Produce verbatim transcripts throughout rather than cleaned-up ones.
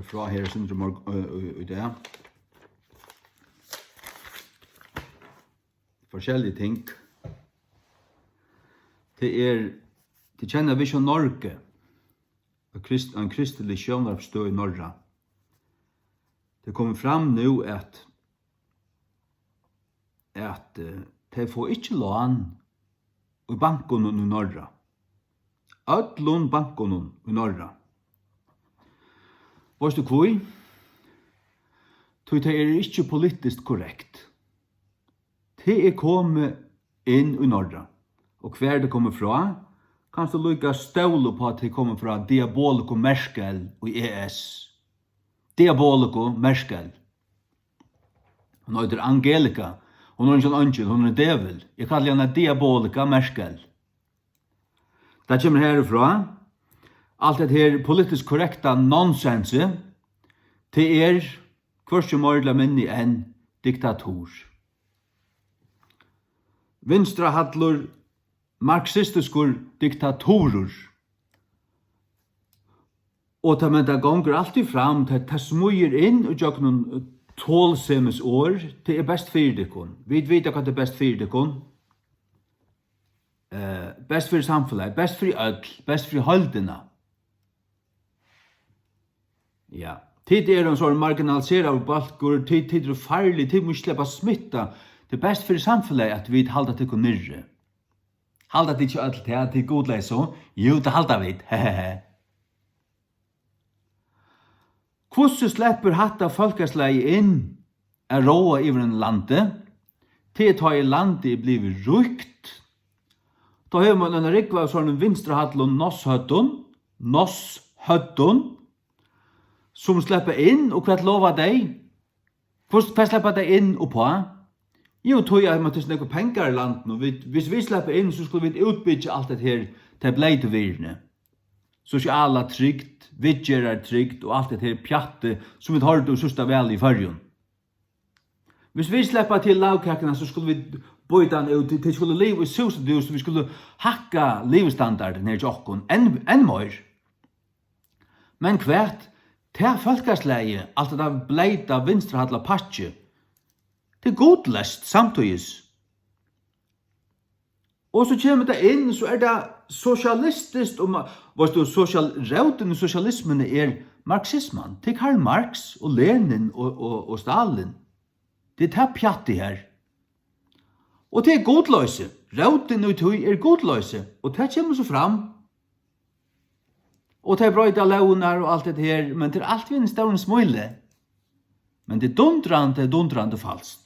Frá her í Sindri morg-, í, í, í dag. Forskellige ting. Tað er, tað kenna vit sum Norge, ein krist-, ein kristilig sjónvarpsstøð í Norra. Tað er komið fram nú, at, at, eh, tey fáa ikki lán í bankunum í Norra. Øllum bankunum í Norra. Veitst tú hví? Tí tað er ikki politiskt korrekt. Tað er komið inn í Norra. Og hvar er tað komið frá? Kanst tú líka stóla upp á, at tað er komið frá Diabolico Merkel í E S. Diabolico Merkel. Hon eitur Angelica. Hon er ikki ein eingil, hon er ein djevul. Eg kalli hana Diabolica Merkel. Tað kemur herfrá. Alt hetta her politiskt korrekta nonsensi, tað er hvørki meira ella minni enn diktatur. Vinstrahallur, marxistiskur diktaturur. Og tað, men tað gongur altíð fram, tað, tað smýgur inn ígjøgnum tolsemis orð, tað er best fyri tykkum. Vit vita, hvat er best fyri tykkum. Eh, best fyri samfelagið, best fyri øll, best fyri heildina. Ja. Tit eru ein sovorðin marginaliseraður bólkur, tit, tit eru farlig, tit mugu ikki sleppa at smitta. Tað er best fyri samfelagið, at vit halda tykkum niðri. Halda tit ikki øll tað, tit gudleysu? Jú, tað halda vit. Hvussu sleppur hatta fólkaslagið inn at ráða yvir einum landi? Tað er tá, ið landið er blivið ríkt. Tá hevur mann eina rúgvu av sovorðnum vinstrihøllum nosshøddum, nosshøddum, sum sleppa inn, og hvat lova tey? Hvussu, hvat sleppa tey inn uppá? Jú, tí at man, tað er so nógvir pengar í landinum, og vit, hvis vit sleppa inn, so skulu vit útbyggja alt hetta her, tey bleytu virðini. Sosiala trygd, viðgerðartrygd og alt hetta her pjatti, sum vit hoyrdu í síðsta vali í Føroyum. Hvis vit sleppa til lagkakuna, so skulu vit býta hann út, tey skulu liva í súsudús, vit skulu hækka livsstandardin her hjá okkum enn, enn meir. Men hvat tað fólkaslagið, alt hetta bleyta vinstrihalla pakki, tað er gudleyst samtíðis. Og so kemur tað inn, so er tað sosialistiskt, og ma-, veitst tú, sosial-, rótin í sosialismuni er marxisman. Tað er Karl Marx og Lenin og, og, og Stalin. Tað er tað pjattið her. Og tað er gudloysi. Rótin í tí er gudloysi. Og tað kemur so fram. Og tey broyta lógirnar og alt hetta her, men tað er alt við einum stórum smíli. Men tað er dundrandi, dundrandi falskt.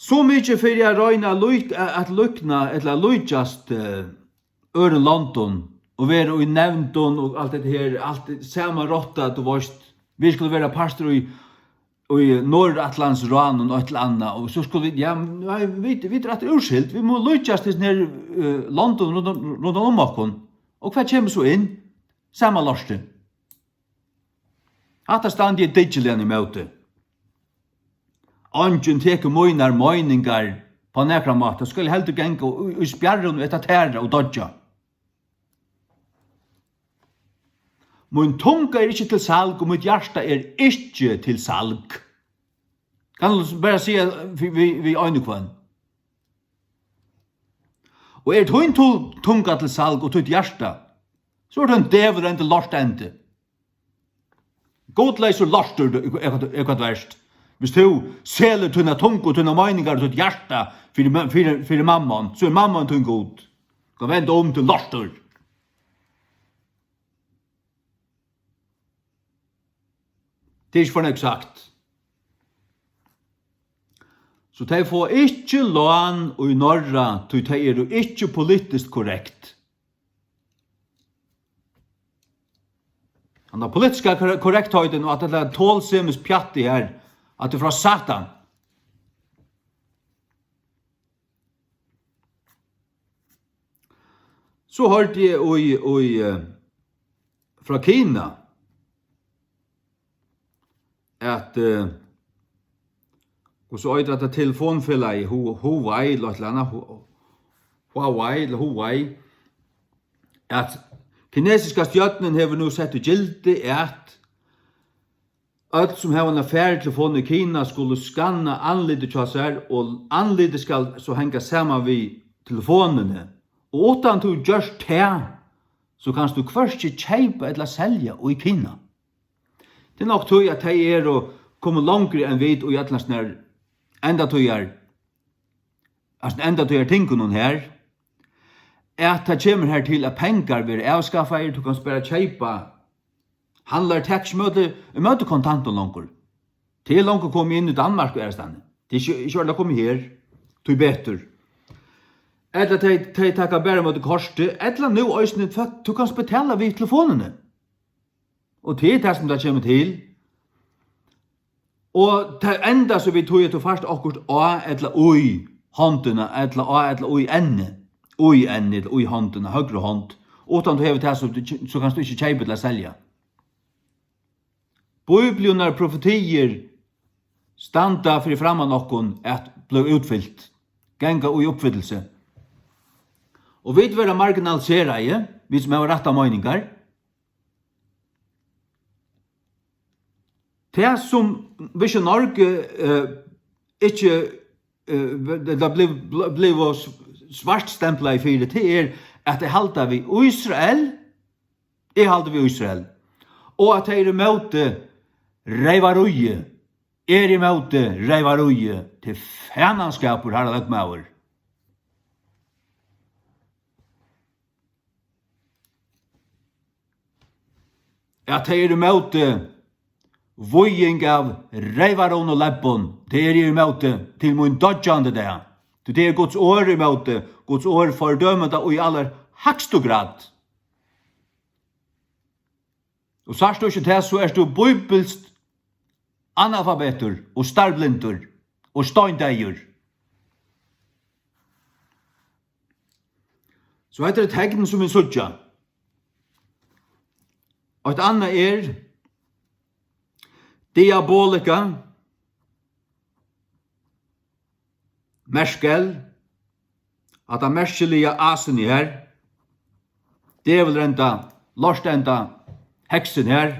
So mikið fyri at royna at lík-, at líkna ella líkjast, eh, øðrum londum og vera í nevndum og alt hetta her, alt sama rotta, tú veitst, vit skulu vera partur í, í Norðuratlantsráðnum og eitt ella annað, og so skulu vit, ja, nei, vit, vit eru aftur úrskilt, vit mugu líkjast hesum her, eh, londum rundan, rundan um okkum. Og hvat kemur so inn? Sama lortið. Hatta standi eg dyggiliga ímóti. Eingin tekur mínar meiningar á nakran máta, skal heldur ganga í, í spjarrum og eta tara og doyggja. Mín tunga er ikki til salg, og mítt hjarta er ikki til salg. Kann tú bara siga við, við, við ein og hvønn. Og er tín tu-, tunga til salg og títt hjarta, so ert tú ein dævur, ein lortendi. Gudleysur lortur, tú, er, er, er hvat verst. Hvis tú selur tína tungu, tínar meiningar og títt hjarta fyri ma-, fyri, fyri mamman, so er mamman tín Gud. Kann venda um til lortur. Tað er ikki for nógv sagt. So tey fáa ikki lán í Norra, tí tey eru ikki politiskt korrekt. Handan politiska kor-, korrektheitin og alt hetta tolsemispjattið her, at tað er frá Satan. So hoyrdi eg í, í, eh, frá Kina, at, eh, og so eitur hetta telefonfelagið Hu-, Huawei, ella eitt ella annað, Hu-, Huawei, ella Huawei, at Kinesiska stjórnin hevur nú sett í gildi, at øll, sum hava eina fartelefon í Kina, skulu skanna andlitið hjá sær, og andlitið skal so hanga saman við telefonini. Og uttan tú gjørt tað, so kanst tú hvørki keypa ella selja í Kina. Tað er nokk tí, at tey eru komin longri enn vit í øllum snar endatíðar, altså endatíðar tingunum her, at tað kemur her til, at pengar verða avskaffaðir, tú kanst bara keypa, handlar taka ikki ímóti, ímóti kontantum longur. Tað er longu komið inn í Danmark og aðrastaðni. Tað er ikki, ikki orðið komið her, tí betur. Ella tey, tey taka bara ímóti korti, ella nú eisini, tú kanst betala við telefonini. Og tað er tað, sum tað kemur til. Og tað endar so við tí, at tú fært okkurt á ella í hondina, ella á ella í enni, í enni ella í hondina, høgru hond. Uttan tú hevur tað, so, so kanst tú ikki keypa ella selja. Bíbliunnar profetiir standa fyri framman okkum at blíva útfylt, ganga í uppfyllelse. Og vit verða marginaliseraði, vit sum hava rættar meiningar. Tað, sum Vision Norge, eh, ikki, eh, tað bliv, bliv svartstemplað fyri, tað er, at tey halda við Ísrael, eg haldi við Ísrael, og at tey eru ímóti reyvaríi, eg eri ímóti reyvaríi, tað er fananskapur, harra løgmaður. At tey eru ímóti víging av reyvarum og lebbum, tað eri eg ímóti til mín doyggjandi dag. Tí tað er Guds orð ímóti, Guds orð fordømir tað í allarhægstu grad. Og sært tú ikki tað, so ert tú bíbilskt analfabetur og starblindur og steindeyður. So hetta er eitt tekn, sum vit síggja. Eitt annað er diabolika, Merkel, hatta merkiliga asin her, djevulrenda, lortenda, heksin her.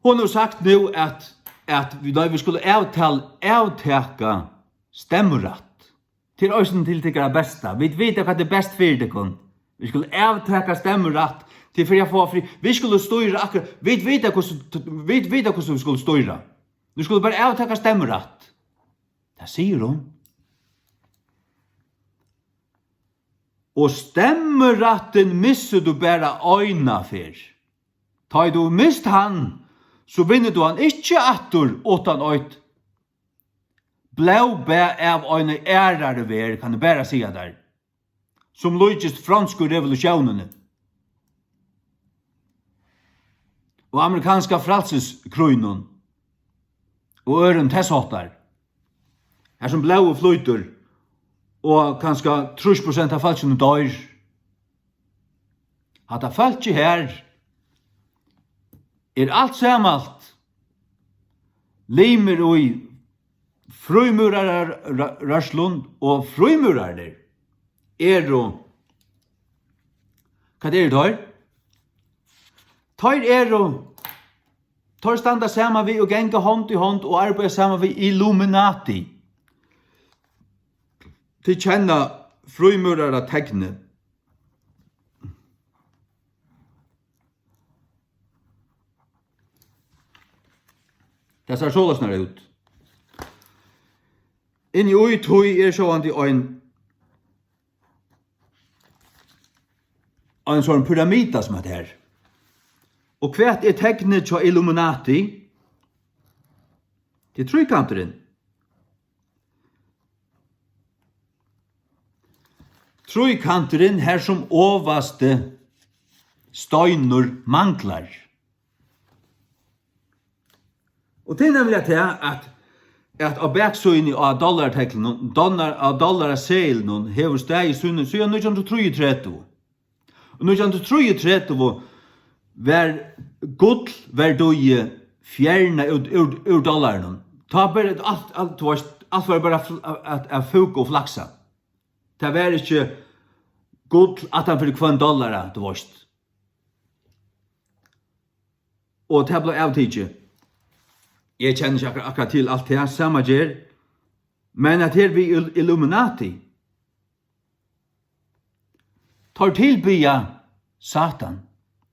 Hon hevur sagt nú, at, at vit, nei, vit skulu avtal-, avtaka stemmurætt. Tað er eisini til tykkara besta. Vit vita, hvat er best fyri tykkum. Vit skulu avtaka stemmurætt til fyri at fáa frí. Vit skulu stýra akkurát. Vit vita, hvussu, vit vita, hvussu vit skulu stýra. Vit skulu bara avtaka stemmurætt. Tað sigur hon. Og stemmurættin missir tú bara eina ferð. Tá ið tú hevur mist hann, so vinnur tú hann ikki aftur uttan eitt blóðbað av eini aðrari verð, kann eg bara siga tær, sum líkist fronsku revolutiónini og amerikanska frælsiskrígnum og øðrum tess háttar, har sum blóðið flýtur og kanska trýss prosent av fólkinum doyr. Hatta fólkið her er alt samalt limir í frímúrararørslum, og frímúrararnir eru, hvat eru teir? Teir eru, teir standa saman við og ganga hond í hond og arbeiða saman við Illuminati. Tit kenna frímúrarateknið. Tað sær soleiðis út. Inni í tí er sjálvandi ein, ein sovorðin pyramida, sum hetta her. Og hvat er teknið hjá Illuminati? Tað er tríkanturin. Tríkanturin, har sum ovasti steinur manglar. Og tað er nemliga tað, at, at á baksíðuni á dollarteklinum, dollar-, á dollaraseðlinum, hevur staðið síðan, síðan nítjan hundrað og trýogtretivu. Og nítjan hundrað og trýogtretivu var gullverdíið fjerna út úr, úr dollaranum. Tá ber alt, alt, tú veist, alt var bara fl-, at, at fúka og flaksa. Tað var ikki, gull aftan fyri hvønn dollara, tú veist. Og tað bleiv avtikið. Eg kenni ikki akkur-, akkurát til alt tað, sama ger. Men at her við Il-, Illuminati, teir tilbiðja Satan.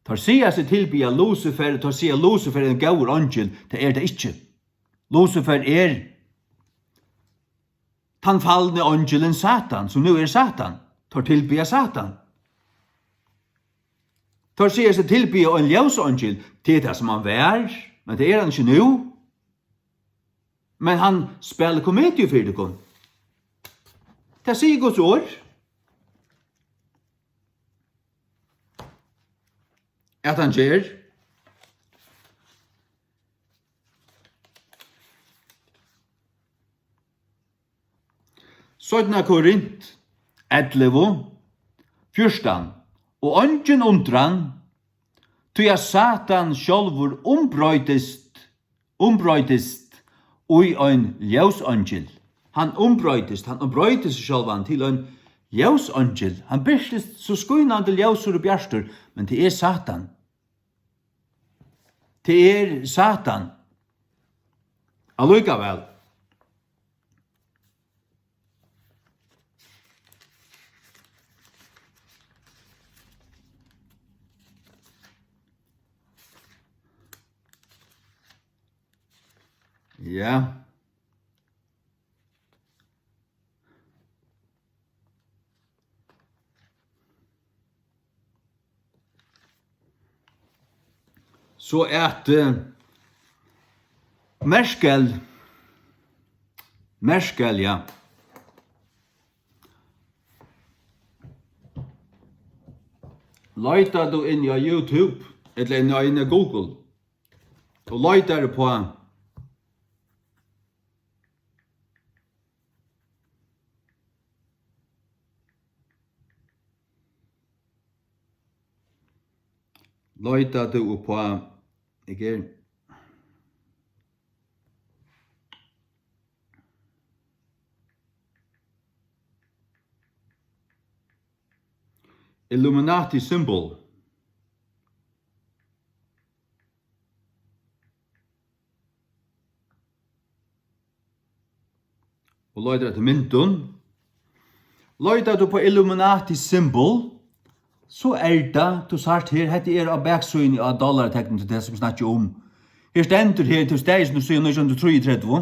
Teir siga seg tilbiðja Lucifer, teir siga Lucifer er ein góður eingil, tað er tað ikki. Lucifer er tann falni eingilin Satan, sum nú er Satan. Teir tilbiðja Satan. Teir siga seg tilbiðja ein ljóseingil, tað er tað sum hann var, men tað er hann ikki nú. Men hann spælir komediu fyri tykkum. Tað sigur Guds orð, at hann ger. Seinna Korint ellivu fjúrtan. Og eingin undran, tí at Satan sjálvur umbroytist, umbroytist í ein ljóseingil. Hann umbroytist, hann umbroytir seg sjálvan til ein ljóseingil. Hann birtist so skínandi ljósur og bjartur, men tað er Satan. Tað er Satan. Allíkavæl. Ja. So at, eh, Merkel, Merkel, ja. Leitar tú inn á YouTube, ella inn á, inn á Google, og leitar upp á Leita tú uppá, eg ger. Illuminati symbol. Og leitar eftir myndum. Leitar tú uppá Illuminati symbol, so er tað, tú sært her, hetta er á baksíðuni á dollaratekninum, tað sum eg snakki um. Her stendur her, tú staðist nú síðan nítjan hundrað og trýogtretivu.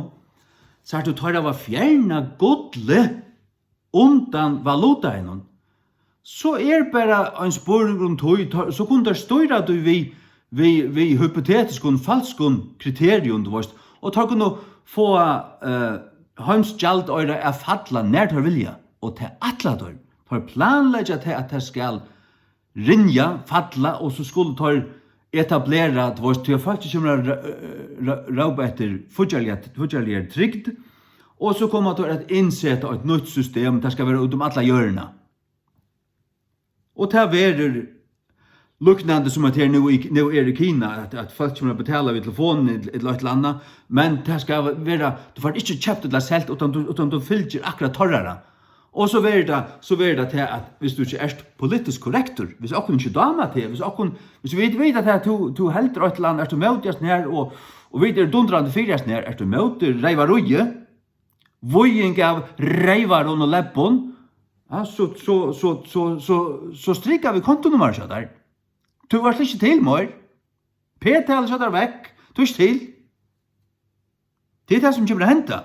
Sært tú, teir hava fjernað gullið undan valutainum, so er bara ein spurningur um tíð, tá, so kunnu teir stýra tí við, við, við hypotetiskum, falskum kriterium, tú veist, og teir kunnu fáa, eh, heimsgjaldoyra at falla nær teir vilja, og tað ætla teir. Teir planleggja tað, at tað skal rinja, falla, og so skulu teir etablera, tú veist, tí at fólkið kemur at ró-, ró-, rópa eftir fíggjarliga-, fíggjarligari trygd, og so koma teir at innseta eitt nýtt system, tað skal vera út um alla jørðina. Og tað verður líknandi sum at her nú í, nú er í Kina, at, at fólk kemur at betala við telefonini ell-, ella eitt ella annað, men tað skal vera, tú fært ikki keypt ella selt, uttan tú, uttan tú fylgir akkurát teirra. Og so verður tað, so verður tað til at, viss tú ikki ert politiskt korrektur, viss okkum ikki dámar teg, viss okkum, viss vit vita tað, at tú, tú heldur eitt ella annað, ert tú móti hasum her, og, og vit eru dundrandi fyri hasum her, ert tú móti reyvaríi, víging av reyvarum og lebbum, ja, so, so strika vit kontonummarið hjá tær. Tú vart ikki til meir. P-talið hjá tær vekk. Tú ert ikki til. Tað er tað, sum kemur at henda.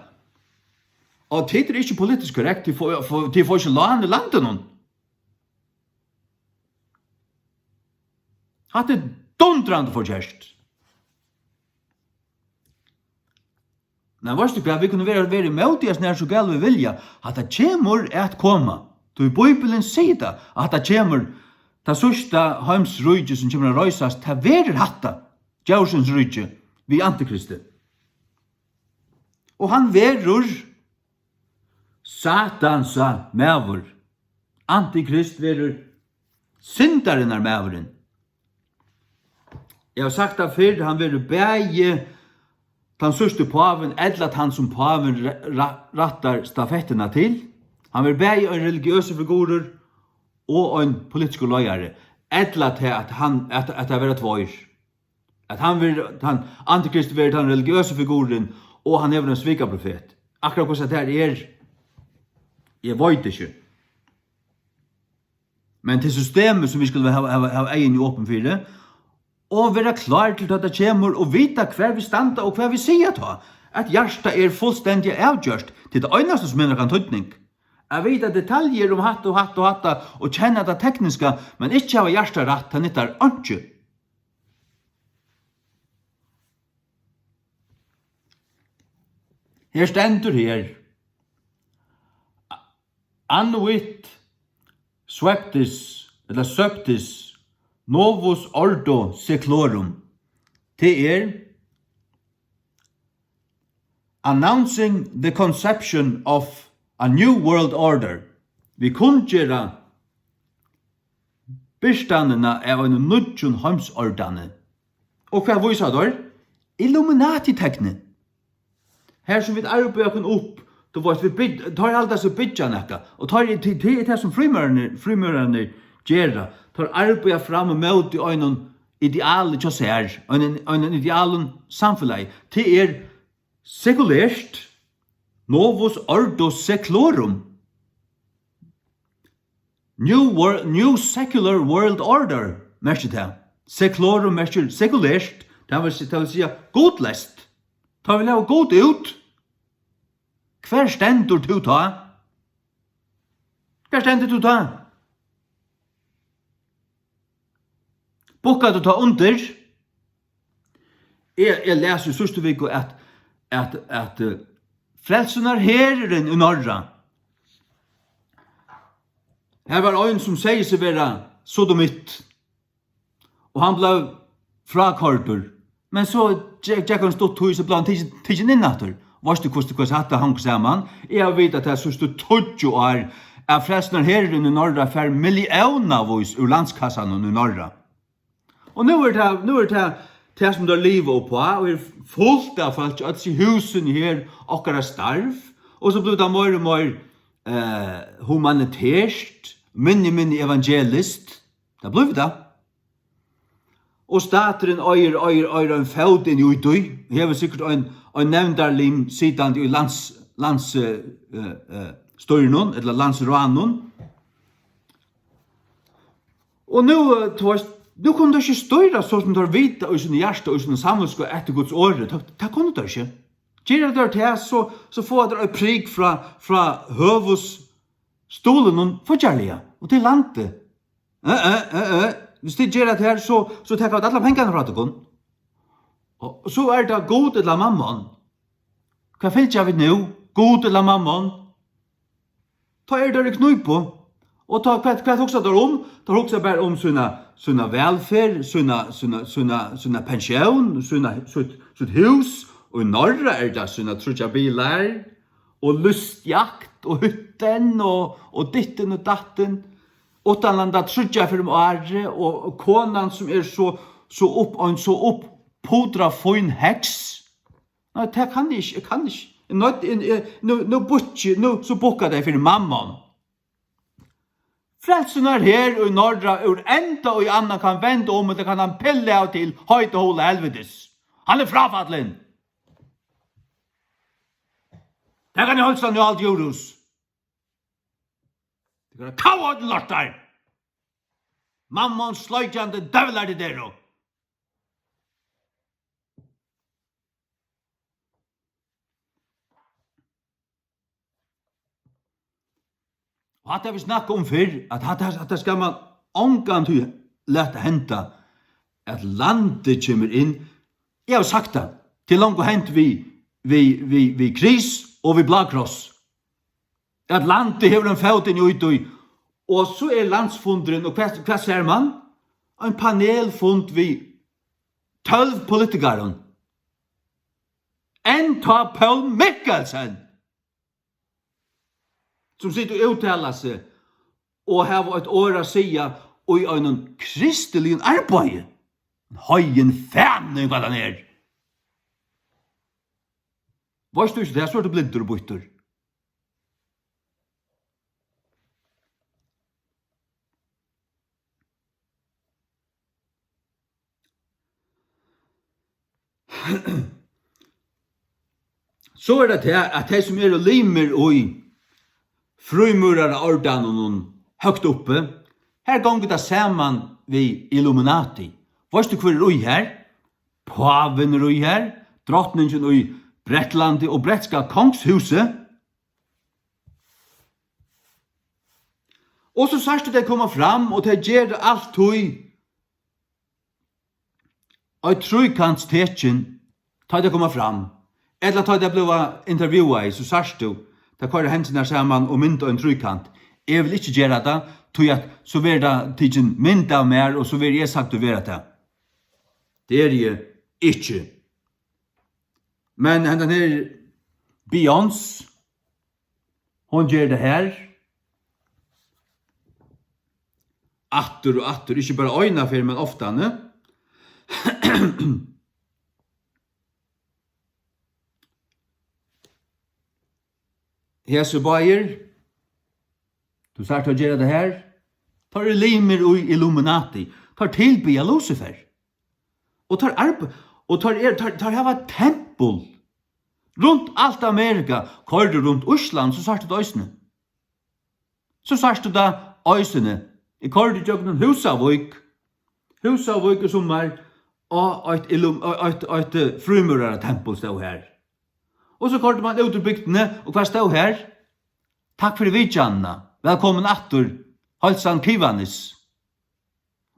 Og tit eru ikki politiskt korrekt, tit fáa, fáa, tit fáa ikki lán í landinum. Hatta er dundrandi for gert. Men veitst tú hvat, vit kunnu vera, vera ímóti hasum her so gæl vit vilja. Hatta kemur at koma. Tí Bíblian sigur tað, at hatta kemur, tað síðsta heimsríki sum kemur at reisast, tað verður hatta, djórsins ríki, við Antikristi. Og hann verður Satansa maður. Antikrist verður syndarinnar maðurin. Eg havi sagt tað fyrr, hann verður bæði tann síðsti pávin, ella tann sum pávin ra-, ra-, rættar stafettina til. Hann verður bæði ein religiøsur figurur og ein politiskur leiðari, ella tað, at hann, at, at tað verða tveir. At hann verður, tann antikrist verður tann religiøsi figururin, og hann hevur ein svikaprofet. Akkurát hvussu tað er, eg veit ikki. Men til systemið, sum vit skulu hava, hava, hava eyguni opin fyri, og vera klár til tá tað kemur, og vita, hvar vit standa og hvat vit siga tá. At hjartað er fullstendiga avgjørt. Tað er tað einasta, sum hevur nakran týdning. At vita detaljur um hatta og hatta og hatta, og kenna tað tekniska, men ikki hava hjartað rætt, tað nyttar einki. Her stendur her, "Annuit sueptis", ella "Sueptis novus ordo seclorum". Tað er "Announcing the conception of a new world order". Vit kunngera birtanina av einum nýggjum heimsordani. Og hvat vísa teir? Illuminati-teknið. Har sum vit arbeiða okkum upp, tú veist, vit byg-, teir halda seg byggja nakað, og teir, tað, tað er tað, sum frímúrararnir, frímúrararnir gera. Teir arbeiða fram ímóti einum ideali hjá sær, einum, einum idealum samfelagi. Tað er sekulert, novus ordo seclorum. New wor-, new secular world order, merkir tað. Seclorum merkir sekulert, tað vil, tað vil siga gudleyst. Tá vil hava Gud út. Hvar stendur tú tá? Hvar stendur tú tá? Bukkar tú tá undir? Eg, eg las í síðstu viku, at, at, at, eh, frelsunarherurin í Norra, har var ein, sum segði seg vera sodomitt, og hann bleiv frákoyrdur. Men so ge-, gekk ein stutt tíð, so bleiv hann tikin, tikin inn aftur. Veitst tú, hvussu, hvussu hatta hongur saman? Eg havi vitað tað síðstu tíggju ár, at frelsunarherurin í Norra fær milliónavís úr landskassanum í Norra. Og nú er tað, nú er tað, tað sum teir liva uppá, og er fult av fólki, øll hesi húsini her, okkara starv, og so blívur tað meir og meir, eh, humanitert, minni, minni evangelist. Tað blívur tað. Og staturin eigur, eigur, eigur ein fót inn í tí, hevur sikkurt ein, ein nevndarlim sitandi í lands-, lands-, eh, eh, stýrinum, ella landsráðnum. Og nú, eh, tú veist, nú kunnu teir ikki stýra so, sum teir vita í sínum hjarta og í sínum samvitsku eftir Guds orði. Tað, tað kunnu teir ikki. Gera teir tað, so, so fáa teir eitt prik frá, frá høvuðsstuðlinum fíggjarliga, og til landið. Eh, eh, eh, eh. Hvis tit gera tað her, so, so taka vit allar pengarnar frá tykkum. Og so er tað Gud ella Mammon. Hvat fylgja vit nú? Gud ella Mammon? Tá eru teir í knípu. Og tá, hvat, hvat hugsa teir um? Teir hugsa bara um sína, sína vælferð, sína, sína, sína, sína pensjón, sína, sítt, sítt hús. Og í Norra er tað sínar tríggjar bilar, og lystjakt, og hytten, og, og dittin og dattin. Uttanlanda tríggjar ferðir um árið, og, og konan, sum er so, so upp, ein so upppudrað fín heks. Nei, tað kann eg ikki, eg kann ikki. Eg noydd-, eg, eg, nú, nú bukki, nú, so bukkar tey fyri Mammon. Frelsunar her í Norra, úr enda í annan, kann venda um, og tað kann hann pilla av til heita hula helvitis. Hann er fráfallin. Tað kann eg heilsa nú alt Júrus. Tað kann kava til lortar. Mammon sleikjandi døvlar tit eru. Og hatta hava vit snakkað um fyrr, at hatta, hatta skal man ongantíð lata henda, at landið kemur inn. Eg havi sagt tað, tað er longu hent við, við, við, við Kris og við Blákross, at landið hevur ein fót inn í tí, og so er landsfundurin, og hvat, hvat sær mann? Ein panelfund við tólv politikarum. Enn tá Poul Mikkelsen, sum situr og úttalar seg og hava eitt orð at siga í einum kristiligum arbeiði. Heiðin fani, hvat hann er. Veitst tú ikki tað, so ert tú blindur og býttur. So er tað tað, at tey, sum eru limir í frímúraraordanunum høgt uppi, har gongur tað saman við Illuminati. Veitst tú, hvør er í har? Pávin er í har, drotningin í Bretlandi og bretska kongshúsið. Og so sært tú tey koma fram, og tey gera altíð eitt tríkantstekin, tá tey koma fram, ella tá tey blíva intervjuaði, so sært tú, tey koyra hendurnar saman og mynda ein tríkant. Eg vil ikki gera tað, tí at so verður tað tikin mynd av mær, og so verði eg sagdur vera tað. Tað eri eg ikki. Men hendan her Beyoncé, hon ger tað her. Aftur og aftur, ikki bara eina ferð, men oftani. Hesir báðir, tú sært teir gera tað her, teir eru limir í Illuminati, teir tilbiðja Lucifer. Og teir arbe-, og teir er, teir, teir hava tempul runt alt Amerika, koyr tú runt Ísland, so sært tú tað eisini. So sært tú tað eisini. Eg koyrdi ígjøgnum Húsavík. Húsavík í summar, og eitt illum-, og eitt, eitt, eh, frímúraratempul stóð har. Og so koyrdi man út úr bygdini, og hvat stóð har? Takk fyri vitjanina. Vælkomin aftur. Heilsan Kivanis.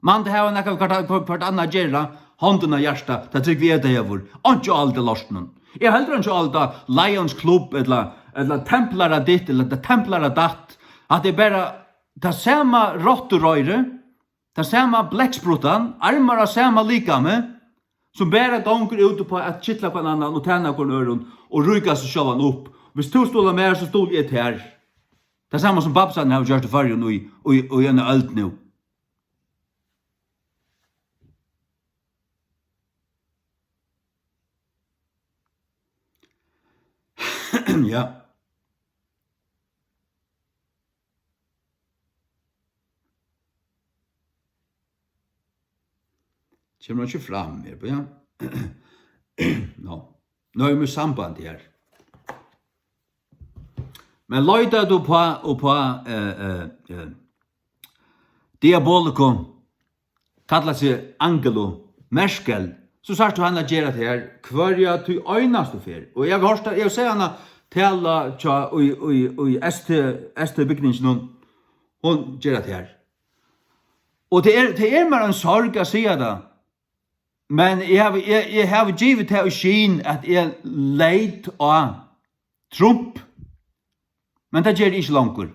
Man tað hava nakað hvørt, hvørt, hvørt annað at gera, hondina á hjarta, tað trúgvi eg, tað hevur einki álit á lortinum. Eg havi heldur einki álit á Lions Club ella, ella templara ditt ella tað templara datt. At tað er bara tað sama rottureiðrið, tað sama blekksprutan, armar á sama likami, sum bara gongur út uppá at kitla hvønn annan og tæna hvønn øðrum og ríka seg sjálvan upp. Viss tú stuðlar mær, so stuðli eg tær. Tað sama sum Bamsarnir hava gjørt í Føroyum í, í, í eina øld nú. Ja. Kemur hann ikki fram her, ja. Nå. Nú er mítt samband her. Men leitar tú uppá, uppá, eh, eh, eh, Diabolico, kallar seg Angelu Merkel, so sært tú hana gera tað her hvørja tí einastu ferð. Og eg havi hoyrt, eg havi sæð hana tala hjá, í, í, í S T, S T bygninginum, hon ger tað her. Og tað er, tað er mær ein sorg at siga tað, men eg havi, eg, eg havi givið tað í skyn, at eg leit á Trump, men tað geri eg ikki longur.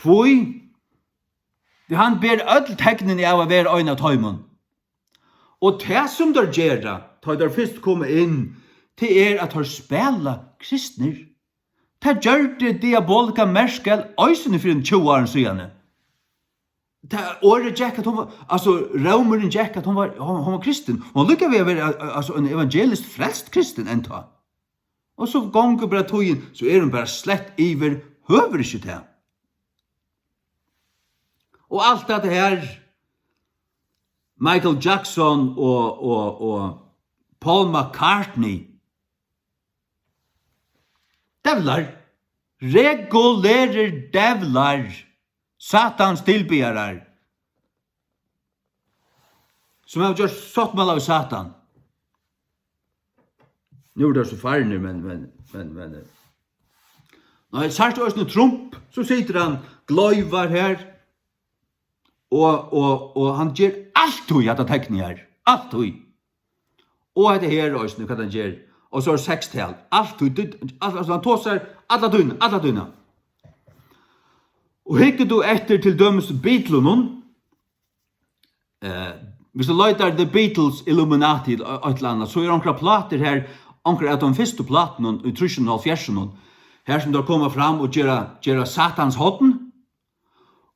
Hví? Tí hann ber øll teknini av at vera ein av teimum. Og tað, sum teir gera, tá teir fyrst koma inn, tað er, at teir spæla kristnir. Tað gjørdi Diabolica Merkel eisini fyri ein tjúgu árum síðani. Tað orðið gekk, at hon var, altso, rómurin gekk, at hon var, hon, hon var kristin. Hon líka við at vera, al-, al-, altso, ein evangelist, frelst kristin enntá. Og so gongur bara tíðin, so er hon bara slett yvirhøvur ikki tað. Og alt hatta her, Michael Jackson og, og, og Paul McCartney, devlar, regulerir devlar, Satans tilbiðarar, sum hava gjørt sáttmála við Satan. Nú eru teir so farnir, men, men, men, men, eh. Nei, sært tú eisini Trump, so situr hann, gloyvar her, og, og, og hann ger altíð hetta teknið her, altíð. Og hetta her eisini, hvat hann ger. Og so er sekstal, altíð, dýdd-, al-, altso, hann tosar alla tíðina, alla tíðina. Og hyggur tú eftir til dømis Beatlunum, eh, viss tú leitar The Beatles, Illuminati, ella eitt ella annað, so eru onkrar plátur her, onkrar av teimum fyrstu plátunum í trýssunum og hálvfjerðsunum, her sum teir koma fram og gera, gera Satans horn,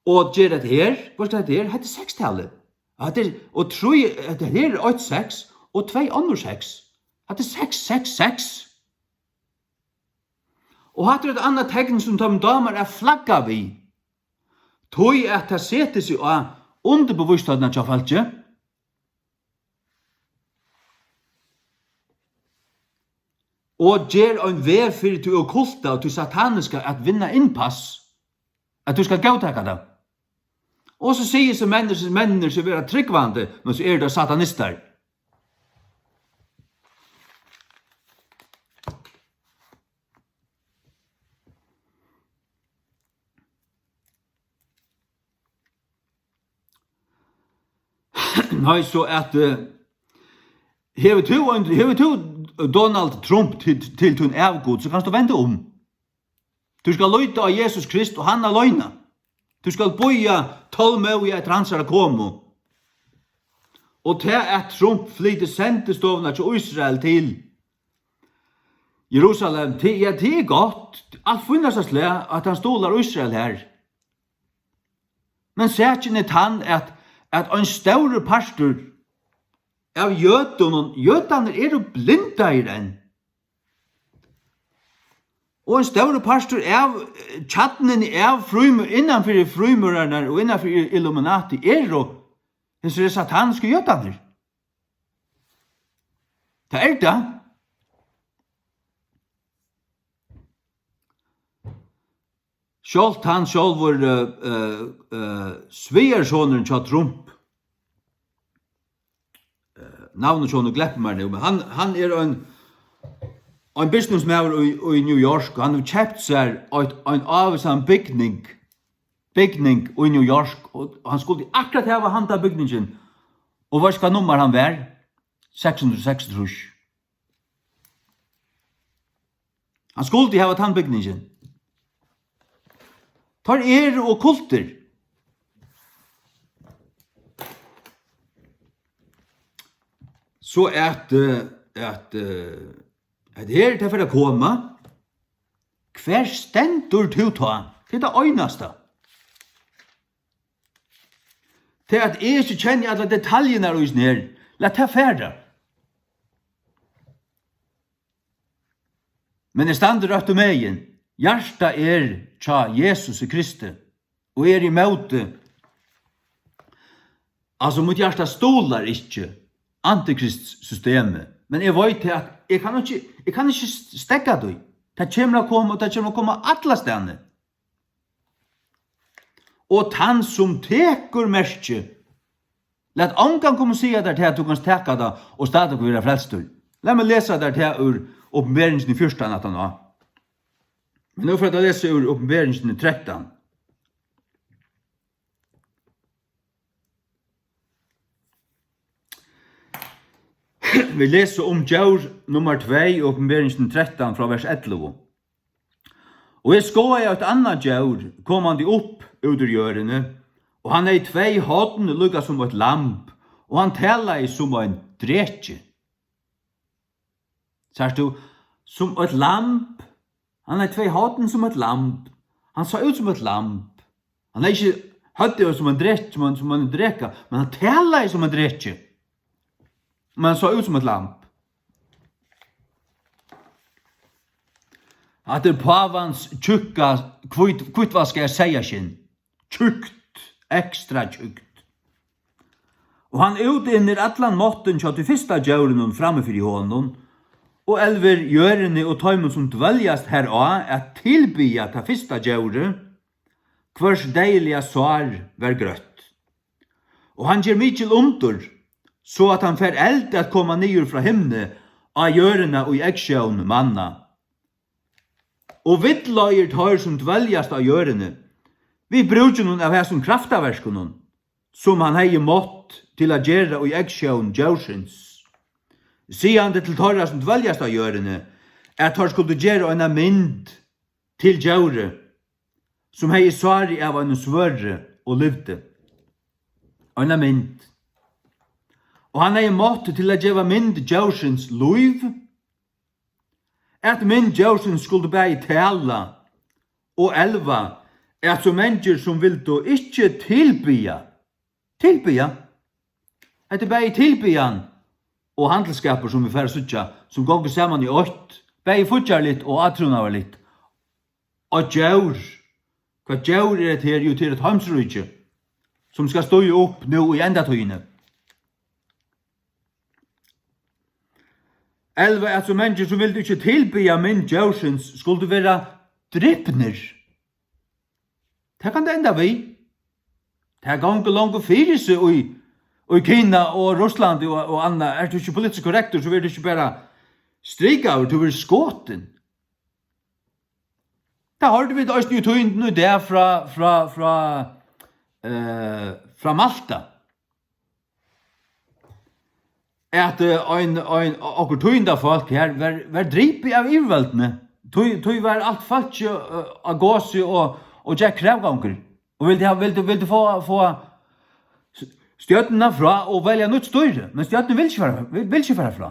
og gera hetta her, veitst tú, hetta her, hetta er sekstalið. Hetta er, og trý, hetta her er eitt seks, og tvey onnur seks. Hetta er seks seks seks. Og hatta er eitt annað tekn, sum teimum dámar at flagga við. Tí at tað setir seg á undirbevístheina hjá fólki. og ger ein veg fyri tí okkulta og tí sataniska at vinna innpass, at tú skal góðtaka tað. Og so sigur seg menninir, menninir seg vera trúgvandi, men so eru tað satanistar. Nei, so at, eh, hevur tú ein, hevur tú Donald Trump til, til tín avgud, so kanst tú venda um. Tú skal líta á Jesus Krist og hann aleina. Tú skal bíða tolmóðiga eftir hansara komu. Og tað at Trump flytur sendistovuna hjá Ísrael til Jerusalem, tað, ja, tað er gott. Alt fínasta slag, at hann stuðlar Ísrael her. Men sakin er tann, at, at ein stórur partur av jødunum, jødarnir eru blindaðir enn. Og ein stórur partur av, eh, kjarnuni av frímu-, innanfyri frímúrararnar og innanfyri Illuminati eru hesir satansku jødarnir. Tað er tað. Sjálvt hann sjálvur, eh, eh, eh, svigersonurin hjá Trump, eh, navnið hjá honum gleppur mær nú, men hann, hann er ein, ein businessmaður í, í New York, og hann hevur keypt sær eitt, ein ávísan bygning, bygning í New York, og hann skuldi akkurát hava handa bygningin, og veitst hvat nummar hann var? Seks hundrað og seksogtrýss. Hann skuldi hava tann bygningin. Teir eru okkultir. So at, eh, at, eh, at her, tað fer at koma. Hvar stendur tú tá? Tað er tað einasta. Tað at eg ikki kenni allar detaljurnar í hesum her, lat tað fara. Men eg standi røttu megin. Hjartað er hjá Jesusi Kristi, og eg eri ímóti. Altso, mítt hjarta stuðlar ikki antikristsystemið, men eg veit tað, at eg kann ikki, eg kann ikki steðga tí. Tað kemur at koma, og tað kemur at koma allastaðni. Og tann, sum tekur merkið, lat ongan koma og siga tær tað, at tú kanst taka tað og stadigvæk vera frelstur. Lat meg lesa tær tað úr Opinberingini fjúrtan aftaná. Men nú fari eg at lesa úr Opinberingini trettan. Vit lesa um djór nummar tvey í Opinberingini trettan frá vers ellivu. Og eg skoðaði eitt annað djór komandi upp út úr jørðini, og hann hevði tvey horn líka sum eitt lamb, og hann talaði sum ein dreki. Sært tú, sum eitt lamb. Hann hevði tvey horn sum eitt lamb. Hann sá út sum eitt lamb. Hann hevði ikki høvdið sum ein dreki, sum ein, sum ein dreka, men hann talaði sum ein dreki. Men hann sá út sum eitt lamb. Hatta er pávans tjúkka, hvít-, hvítvaskaða seyðaskinn. Tjúkt, ekstra tjúkt. Og hann útinnir allan máttin hjá tí fyrsta djórinum frammi fyri honum, og elvir jørðini og teimum, sum dveljast har á, at tilbiðja tað fyrsta djórið, hvørs deyðiliga sár var grøtt. Og hann ger mikil undur, so at hann fær eld at koma niður frá himni á jørðina í eggsjón manna. Og villleiðir teir, sum dveljast á jørðini, við brúkinum av hasum kraftaverkunum, sum hann hevði mátt til at gera í eggsjón djórsins, sigandi til teirra, sum dveljast á jørðini, at teir skuldu gera eina mynd til djórið, sum hevði sárið av einum svørði og livdi. Eina mynd. Og hann hevði mátt til at geva mynd djórsins lív, at mynd djórsins skuldi bæði tala og elva, at so mangir sum vildu ikki tilbiðja, tilbiðja. Hetta er bæði tilbiðjan og handilsskapur, sum vit fara at síggja, sum gongur saman í eitt, bæði fíggjarligt og átrúnaðarligt. Og djór, hvat djór er hetta her? Jú, tað er eitt heimsríki, sum skal stíga upp nú í endatíðini. Elva, at so mangir, sum vildu ikki tilbiðja mynd djórsins, skuldu vera dripnir. Tað kann tað enda við. Tað gongur longu fyri seg í, í Kina og Russlandi og, og annað. Ert tú ikki politiskt korrektur, so verður tú ikki bara strikaður, tú verður skotin. Tað hoyrdu vit eisini í tíðindunum í dag frá, frá, frá, eh, frá Malta, at, eh, ein, ein, okkurt tíðindafólk her var, var dripið av yvirvøldini. Tí, tí var alt fólkið, eh, á gosi og, og gekk kravgangur. Og vildi ha, vildi, vildi fáa, fáa s-, stjórnina frá og velja nýtt stýri. Men stjórnin vil ikki fara, vil, vil ikki fara frá.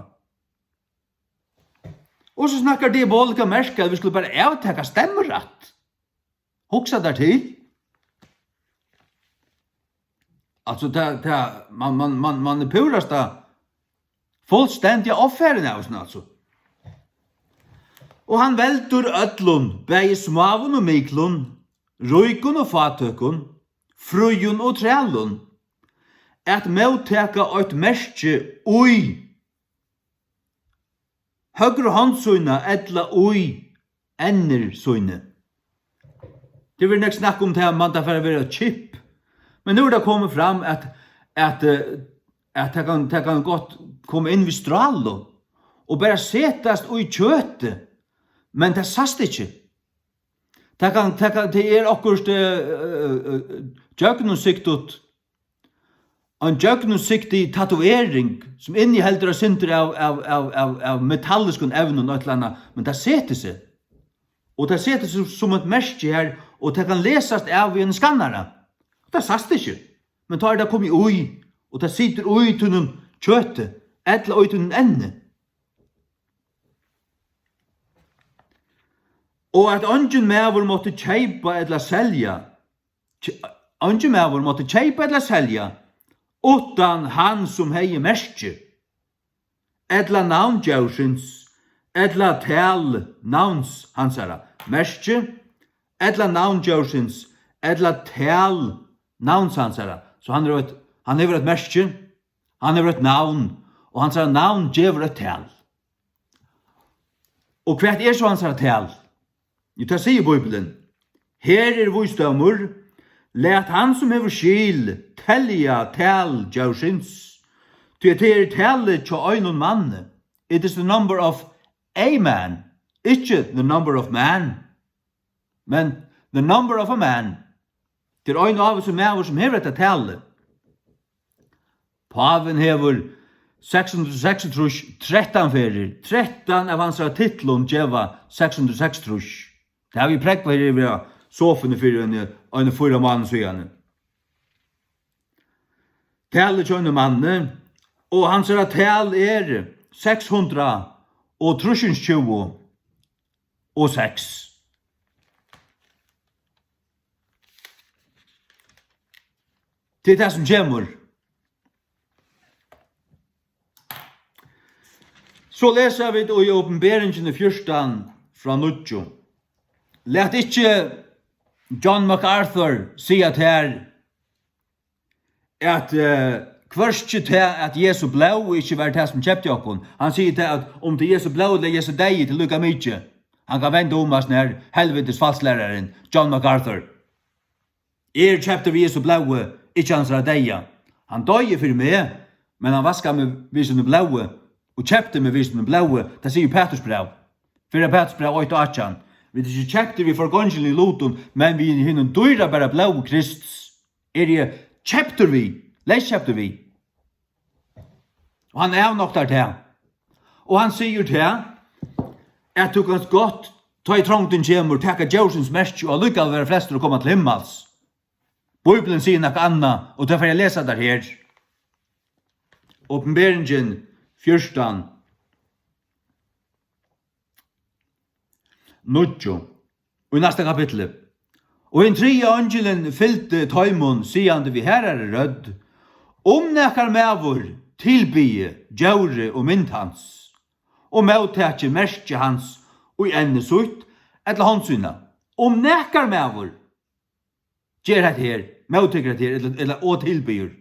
Og so snakkar Diabolika Merkel, at vit skulu bara avtaka stemmurætt. Hugsa tær til. Altso, tað, tað, man, man, man, man er púrasta fullstendiga ovfarin av hesum, altso. Og hann veldur øllum, bæði smáum og miklum, ríkum og fátøkum, fríum og trælum, at móttaka eitt merki í høgru hond sína ella í ennir síni. Tað verður nógv snakk um tað, man tað fara at vera chip. Men nú er tað komið fram, at, at, eh, at tað kann, tað kann gott koma inn við strálu og bara setast í kjøtið, men tað sæst ikki. Tað kann, tað kann, tað er okkurt, eh, eh, eh, gjøgnumsigtigt, ein gjøgnumsigtig tatovering, sum inniheldur eitt sindur av, av, av, av, av metalliskum evnum, eitt ella annað, men tað setir seg. Og tað setir seg sum eitt merki her, og tað kann lesast av við einum skannara. Og tað sæst ikki. Men tá er tað komið í, og tað situr í tínum kjøti, ella í tínum enni. Og at eingin maður mátti keypa ella selja, ke-, eingin maður mátti keypa ella selja, uttan hann, sum hevði merki, ella navn djórsins, ella tal navns hansara, merki, ella navn djórsins, ella tal navns hansara. So hann er eitt, hann hevur eitt merki, hann hevur eitt navn, og hansara navn gevur eitt tal. Og hvat er so hansara tal? Jú, tað sigur Bíblian. Her er vísdómur, lat hann, sum hevur skil, telja tal djórsins, tí at tað er talið hjá einum manni. It is the number of a man, ikki the number of man, men the number of a man. Tað er ein ávísur maður, sum hevur hetta talið. Pávin hevur seks hundrað og seksogtrýss trettan ferðir. Trettan av hansara titlum geva seks hundrað og seksogtrýss. Tað hava vit prógvað her yvir á sofuni fyri eini, eini fýra mánaðum síðani. Talið hjá einum manni, og hansara tal er seks hundrað og trýsogtjúgu og seks. Tað er tað, sum kemur. So lesa vit í Opinberingini fjúrtan frá níggju. Lat ikki John MacArthur siga tær, at, eh, hvørki tað, at Jesu blóð ikki var tað, sum keypti okkum. Hann sigur tað, at um tað er Jesu blóð ella Jesu deyði, tað er líka mikið. Hann kann venda um, at nær helvitis falslærarin John MacArthur. Eg eri keyptur við Jesu blóði, ikki hansara deyða. Hann doyði fyri meg, men hann vaskaði meg við sínum blóði og keypti meg við sínum blóði. Tað sigur Pætursbræv. Fyrra Pætursbræv eitt átjan. Vit eru ikki keyptir við forgongiligum lutum, men við hinum dýrabara blóði Krists. Eri eg keyptur við, leyskeyptur við. Og hann avnoktar tað. Og hann sigur tað, at tú kanst gott, tá ið trongdin kemur, taka djórsins merki og allíkavæl vera frelstur og koma til himmals. Bíblian sigur nakað annað, og tað fari eg at lesa tær her. Opinberingin fjúrtan, níggju. Og í næsta kapitli: Og hin triði eingilin fylgdi teimum, sigandi við harðari rødd: Um nakar maður tilbiði djórið og mynd hans, og móttaki merki hans í enni sítt ella hond sína. Um nakar maður ger hetta her, móttekur hetta her, ella, ella og tilbiður.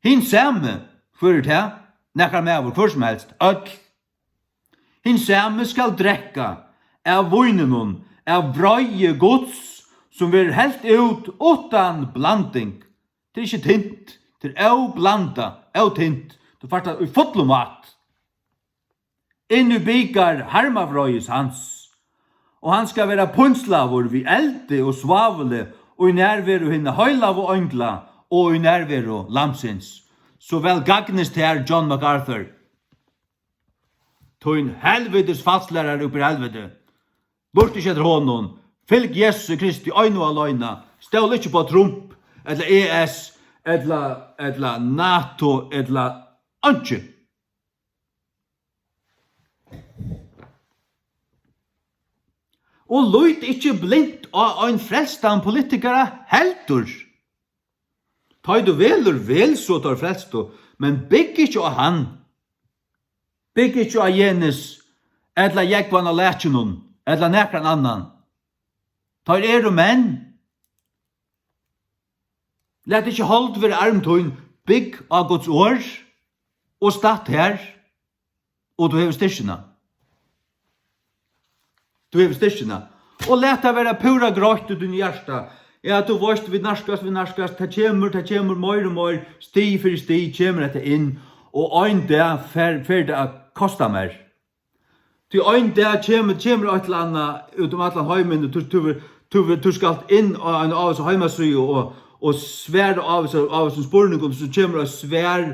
Hin sami, hvør er tað? Nakar maður, hvør sum helst, øll. Hin sami skal drekka av víninum av vreiði Guds, sum verður helt út uttan blanding. Tað er ikki tint, tað er óblandað, ótint. Tú fært tað í fullum vátt. Inn í bikar harmafrøðis hans, og hann skal vera pínslaður við eldi og svávli, og í nærveru hinna heilagu eingla og í nærveru Lambsins. So væl gagnist tær, John MacArthur. Tín helvitis falslærari upp í helviti. Lurta ikki eftir honum. Fylg Jesusi Kristi einu og aleina. Stól ikki upp á Trump, ella E S, ella, ella NATO, ella einki. Og lít ikki blint á ein frelstan politikara heldur. Tá ið tú velur, vel so teir frelstu, men bygg ikki á hann. Bygg ikki á Jenis, ella Jógvan á Lakinum, ella nakran annan. Teir eru menn. Lat ikki hold vera arm tín, bygg á Guds orð og statt har, og tú hevur styrkina. Tú hevur styrkina. Og lat tað vera púra greitt í tínum hjarta. Ja, tú veitst, vit nærkast, vit nærkast, tað kemur, tað kemur meir og meir, stig fyri stig kemur hetta inn, og ein dag fer, fer tað at kosta mær. Tí ein dag kemur, kemur eitt ella annað út um allan heimin, og tú, tú, tú, tú skalt inn á eina ávísa heimasíðu og, og svara ávísa, ávísum spurningum, so kemur eitt svar,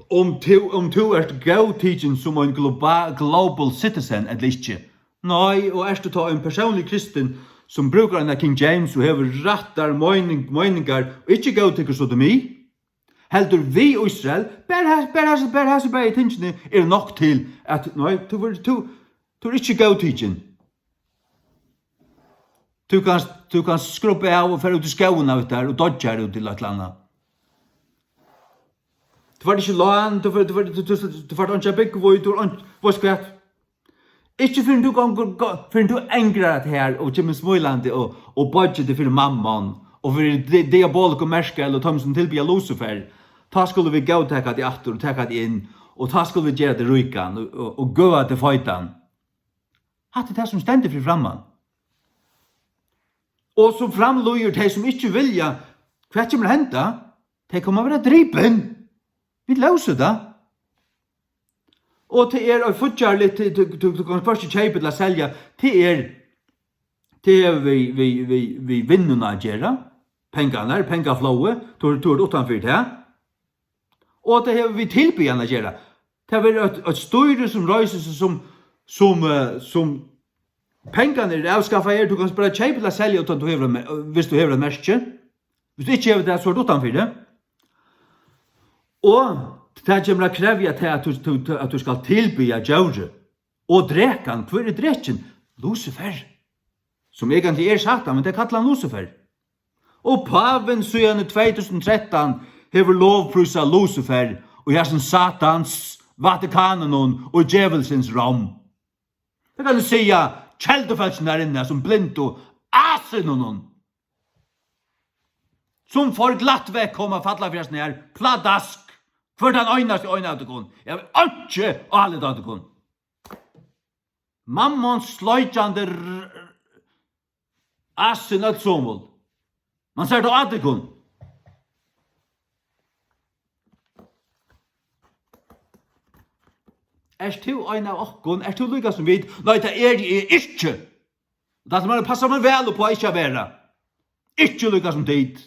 um tú, um tú ert góðtikin sum ein globa-, global citizen ella ikki. Nei, og ert tú tá ein persónlig kristin sum brúkar eina King James og hevur rættar meining-, meiningar og ikki góðtekur sodomi, heldur við Ísrael, bara has-, bara has-, bara hasi bæði tingini eru nokk til at, nei, tú verður, tú, tú ert ikki góðtikin. Tú kanst, tú kanst skrubba av og fara út í skógin av tær og doyggja har úti ella eitt ella annað. Tú fært ikki lán, tú fært, tú fært, tú, tú, tú fært einki at búgva í, tú fært einki, veitst hvat? Ikki fyrr enn tú gongur, go-, fyrr enn tú angrar teg her og kemur smílandi og, og boyggir teg fyri Mammon og fyri di-, diaboliku Merkel og teimum sum tilbiðja Lucifer, tá skulu vit góðtaka teg aftur og taka teg inn, og tá skulu vit gera teg ríkan og, og, og gøða teg feitan. Hatta er tað, sum stendur fyri framman. Og so framlýður tey, sum ikki vilja, hvat kemur at henda? Tey koma at verða dripin. Vit lósu tað. Og tað er eitt fíggjarligt, tú, tú, tú, tú kanst hvørki keypa ella selja. Tað er, tað er við, við, við, við vinnuna at gera. Pengarnar, pengaflóðið, tú, tú ert uttan fyri tað. Og tað hevur við tilbiðjan at gera. Tað verður eitt, eitt stýri, sum reisir seg, sum, sum, eh, sum pengarnir eru avskaffaðir. Tú kanst bara keypa ella selja uttan tú hevur eitt mer-, viss tú hevur eitt merki. Viss tú ikki hevur tað, so ert tú uttanfyri. Og tað kemur at krevja tað, at tú, tú, tú, at tú skalt tilbiðja djórið og drekan. Hvør er drekin? Lucifer. Sum eigentliga er Satan, men tey kalla hann Lucifer. Og pávin síðan í tvey túsund og trettan hevur lovprísað Lucifer í hasum Satans, Vatikaninum og djevulsins Rom. Tað kann eg siga keldufólkini har inni, sum blindu asinunum, sum for glatt vekk koma at falla fyri hasum her pladask. Hvør tann einasti ein av tykkum. Eg havi einki álit á tykkum. Mammon sleikjandi r-, r-, asin øll somul. Man sær tað á tykkum. Ert tú ein av okkum? Ert tú líka sum vit? Nei, tað eri eg ikki. Og tað sum man passar meg væl upp á ikki at vera. Ikki líka sum tit.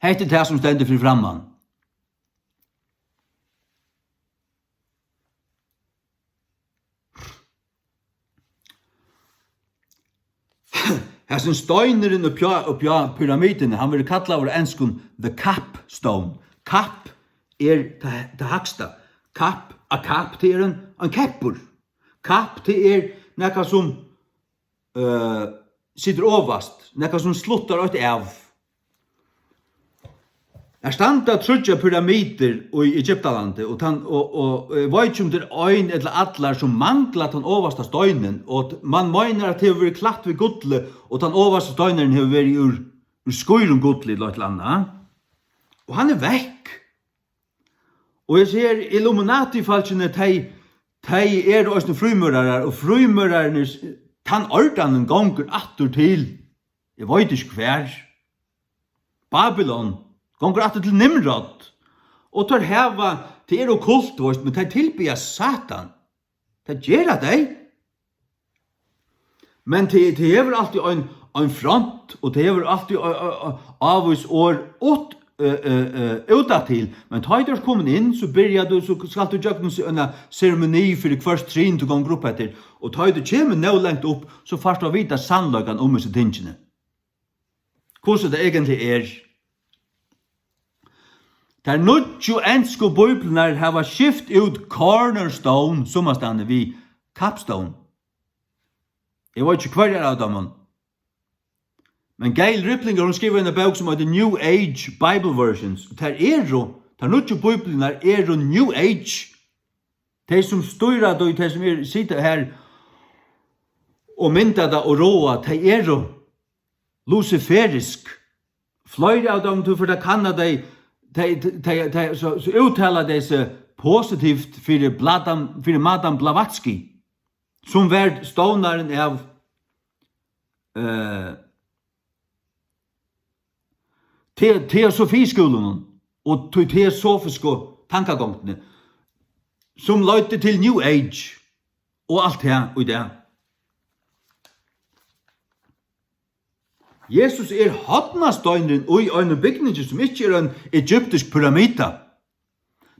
Hetta er tað, sum stendur fyri framman. Hasin steinurin uppi á, uppi á pyramiduni, hann verður kallaður á enskum the capstone. Kapp er tað, tað hægsta. Kapp, a cap, tað er ein, ein keppur. Kapp, tað er nakað sum, øh, situr ovast, nakað sum sluttar eitt av. Har standa tríggjar pyramidir í Egyptalandi, og tann, og, og, og eg veit ikki, um tað er ein ella allar, sum mangla tann ovasta steinin, og t-, mann meinar, at tað hevur verið klætt við gulli, og tann ovasti steinurin hevur verið úr, úr skírum gulli ella eitt ella annað. Og hann er vekk. Og eg sigi, Illuminati-fólkini, tey, tey eru eisini frímúrarar, og frímúrararnir, tann ordanin gongur aftur til, eg veit ikki hvar. Babylon, gongur aftur til Nimrod. Og teir hava, tey eru okkult, veist, men tey tilbiðja Satan. Tað gera tey. Men tað, tað hevur altíð ein, ein front, og tað hevur altíð, ø, ø, ø, ávís orð út, ø, ø, ø, útatil. Men tá ið tú ert komin inn, so byrjar tú, so skalt tú gjøgnum se-, eina seremoni fyri hvørt trinn, tú gongur upp eftir. Og tá ið tú kemur nóg langt upp, so fært tú at vita sannleikan um hesi tingini. Hvussu tað eigentliga er. Tær nýggju ensku bíbliurnar hava skift út cornerstone summastaðni við capstone. Eg veit ikki, hvørjar av teimum. Men Gail Riplinger, hon skrivaði eina bók, sum eitur New Age Bible Versions. Tær eru, tær nýggju bíbliurnar eru New Age. Tey, sum stýra tí, tey, sum eru, sita har og mynda tað og ráða, tey eru lusiferisk. Fleiri av teimum, tú fert at kanna tey, tey, tey, tey, so, so úttala tey seg positivt fyri Bladan-, fyri Madame Blavatsky, sum var stovnarin av, eh, te-, teosofiskúlunum og tí teosofisku tankagongdini, sum leiddi til New Age og alt tað í dag. Jesus er hornasteinurin í einum bygningi, sum ikki er ein egyptisk pyramida.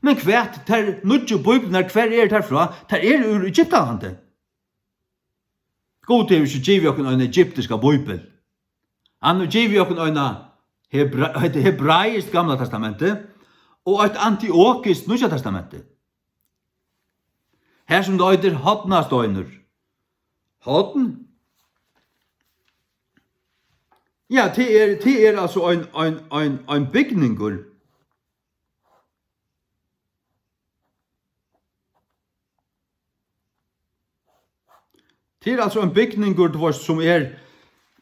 Men hvat, tær nýggju bíbliurnar, hvar eru tær frá? Tær eru úr Egyptalandi. Gud hevur ikki givið okkum eina egyptiska bíbel. Hann hevur givið okkum eina hebra-, eitt hebraiskt Gamla Testamenti og eitt antiokiskt Nýggja Testamenti. Her sum tað eitur hornasteinur. Horn? Ja, tað er, tað er altso ein, ein, ein, ein bygningur. Tað er altso ein bygningur, tú veist, sum er,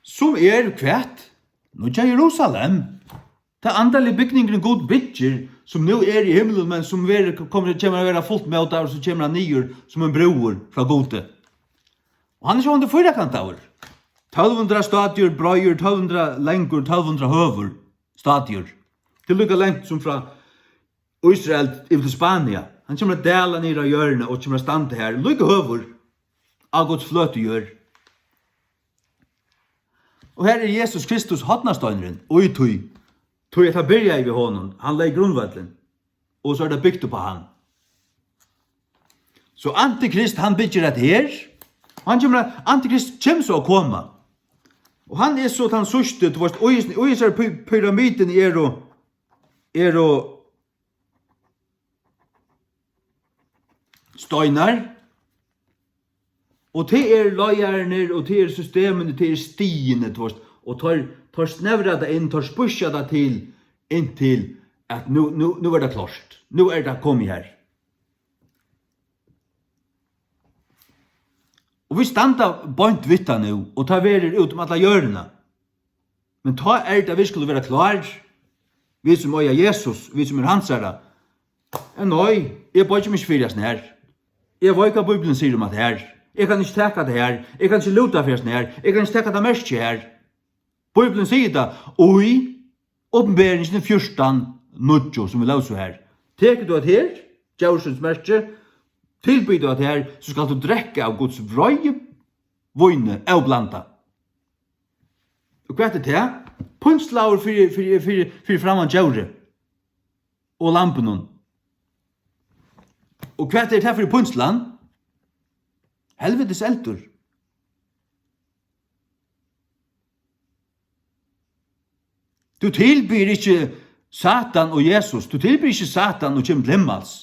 sum er hvat? Nýggja Jerusalem. Tað andaliga bygningurin Gud byggir, sum nú er í himlum, men sum verður, kemur, kemur at vera fult mótaður, so kemur hann niður sum ein brúður frá Gudi. Og hann er sjálvandi fýrakantaður. Tólv hundrað stadiur breiður, tólv hundrað langur, tólv hundrað høgur stadiur. Tað er líka langt sum frá Ísrael yvir til Spania. Hann kemur at dala niður á jørðina og kemur at standa har, líka høgur á Guds fløtu jørð. Og her er Jesus Kristus hornasteinurin, og í tí, tí at tað byrjaði við honum, hann legði grundvøllin, og so er tað bygt upp á hann. So Antikrist, hann byggir hetta her, og hann kemur, Antikrist kemur so at koma, og hann er so tann síðsti, tú veist, og í, og í hesari py-, pyramiduni eru, eru steinar, og tað eru leiðararnir, og tað eru systemini, tað eru stigini, tú veist, og teir, teir snevra tað inn, teir spískja tað til, inntil at nú, nú, nú er tað klárt, nú er tað komið har. Og vit standa beint við tað nú, og tað verður út um alla jørðina. Men tá er tað, vit skulu vera klár, vit sum eiga Jesus, vit sum eru hansara. Eh, nei, eg boyggi meg ikki fyri hasum her. Eg veit, hvat Bíblian sigur um hatta her. Eg kann ikki taka tað her. Eg kann ikki lúta fyri hasum her. Eg kann ikki taka tað merkið her. Bíblian sigur tað í Opinberingini fjúrtan níggju, sum vit lósu her. Tekur tú hatta her, djórsins merki, tilbiður tú hatta her, so skalt tú drekka av Guds vreiði víni óblandað. Og hvat er tað? Pínslaður fyri, fyri, fyri, fyri framman djórið og lambinum. Og hvat er tað fyri pínslan? Helvitis eldur. Tú tilbiður ikki Satan og Jesus, tú tilbiður ikki Satan og kemur til himmals.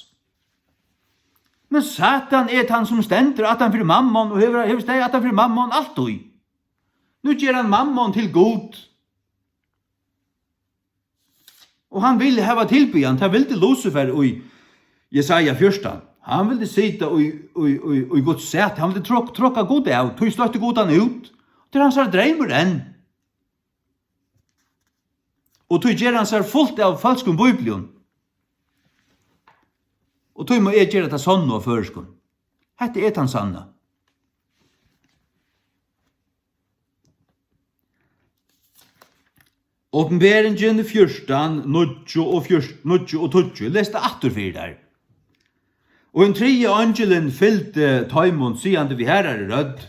Men Satan er tann, sum stendur aftan fyri Mammon og hevur, hevur staðið aftan fyri Mammon altíð. Nú ger hann Mammon til Gud. Og hann vil hava tilbiðan, tað vildi Lucifer í Jesaja fjúrtan. Hann vildi sita í, í, í, í Guds sæti, hann vildi trok-, tróka Gud av, tí støtti Gud hann út. Tað er hansara dreymur enn. Og tí ger hann sær fult av falskum bíblium. Og tí má eg gera tað sanna á føroyskum. Hetta er tann sanna. Opinberingin fjúrtan, níggju og fjúrtan, níggju og tíggju. Les tað aftur fyri tær. Og hin triði eingilin fylgdi teimum, sigandi við harðari rødd: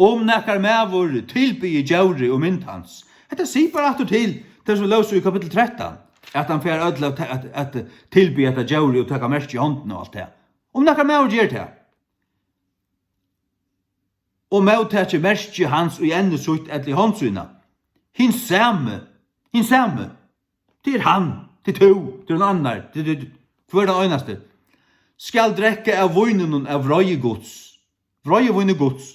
Um nakar maður tilbiði djórið og mynd hans. Hetta sigur bara aftur til tað, sum lósu í kapittul trettan, at hann fær øll at, at, at tilbiðja hetta djórið og taka merki í hondina og alt tað. Um nakar maður ger tað, og móttaki merki hans í enni sítt ella í hond sína. Hin sami, hin sami, tað er hann, tað er tú, tað er ein annar, tað er, tað er hvør tann einasti, skal drekka av víninum av vreiði Guds, vreiðivíni Guds,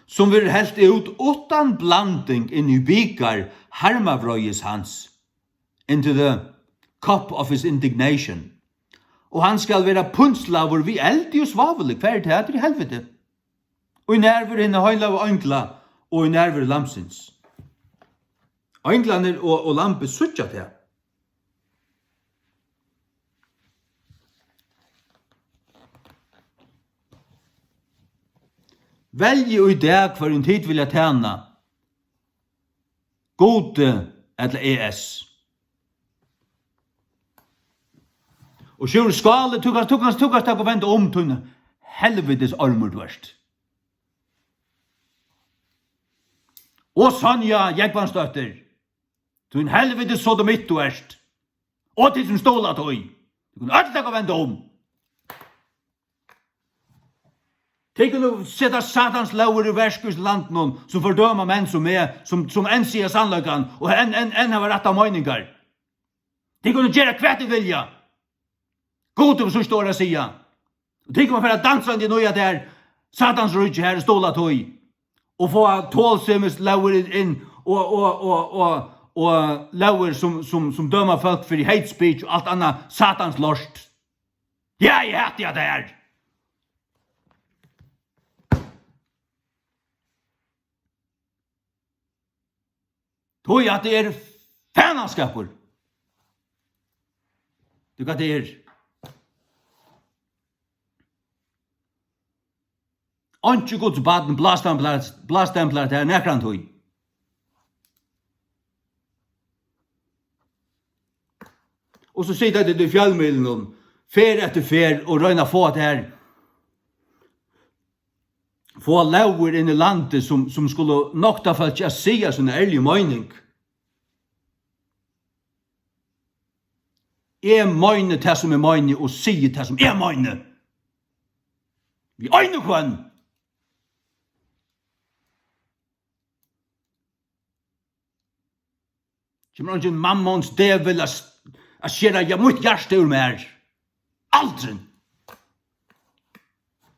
sum verður helt út uttan blanding inn í bikar harmavreiðis hans, into the cup of his indignation. Og hann skal vera pínslaður við eldi og svávuli. Hvar er tað? Tað er í helviti. Og í nærveru hinna heilagu eingla og í nærveru Lambsins. Einglarnir og, og Lambið síggja tað. Veljið í dag, hvørjum tit vilja tæna. Gudi ella E S. Og Sjúrður Skaale, tú kanst, tú kanst, tú kanst taka og venda um, tín helvitis ormur tú ert. Og Sonja Jógvansdóttir, tín helvitis sodomitt tú ert. Og tit sum stóla tí. Tú kunnu øll taka og venda um. Tey kunnu seta Satans lógir í verk í landinum, sum fordøma menn sum meg, sum, sum enn siga sannleikan og enn, enn, enn hava rættar meiningar. Tey kunnu gera hvat tey vilja. Gud hevur sítt orð at siga. Og tey kunnu fara dansandi inn í at her Satans ríki her og stóla tí. Og fáa tolsemislógir inn og, og, og, og, og lógir sum, sum, sum døma fólk fyri hate speech og alt annað Satans lort. Ja, eg hati hatta her. Tí at tað er fanaskapur. Tú, hvat tað er. Einki Guds barn blástemplar, blástemplar tær nakrantíð. Og so sita tit í fjølmiðlunum, ferð eftir ferð, og royna at fáa tað her, fáa lógir inn í landið, sum, sum skulu nokta fólki at siga sína ærligu meining. Eg meini tað, sum eg meini, og sigi tað, sum eg meini. Við einum hvønn. Kemur eingin mammons djevul at, at skera, ja, mítt hjarta úr mær. Aldrin.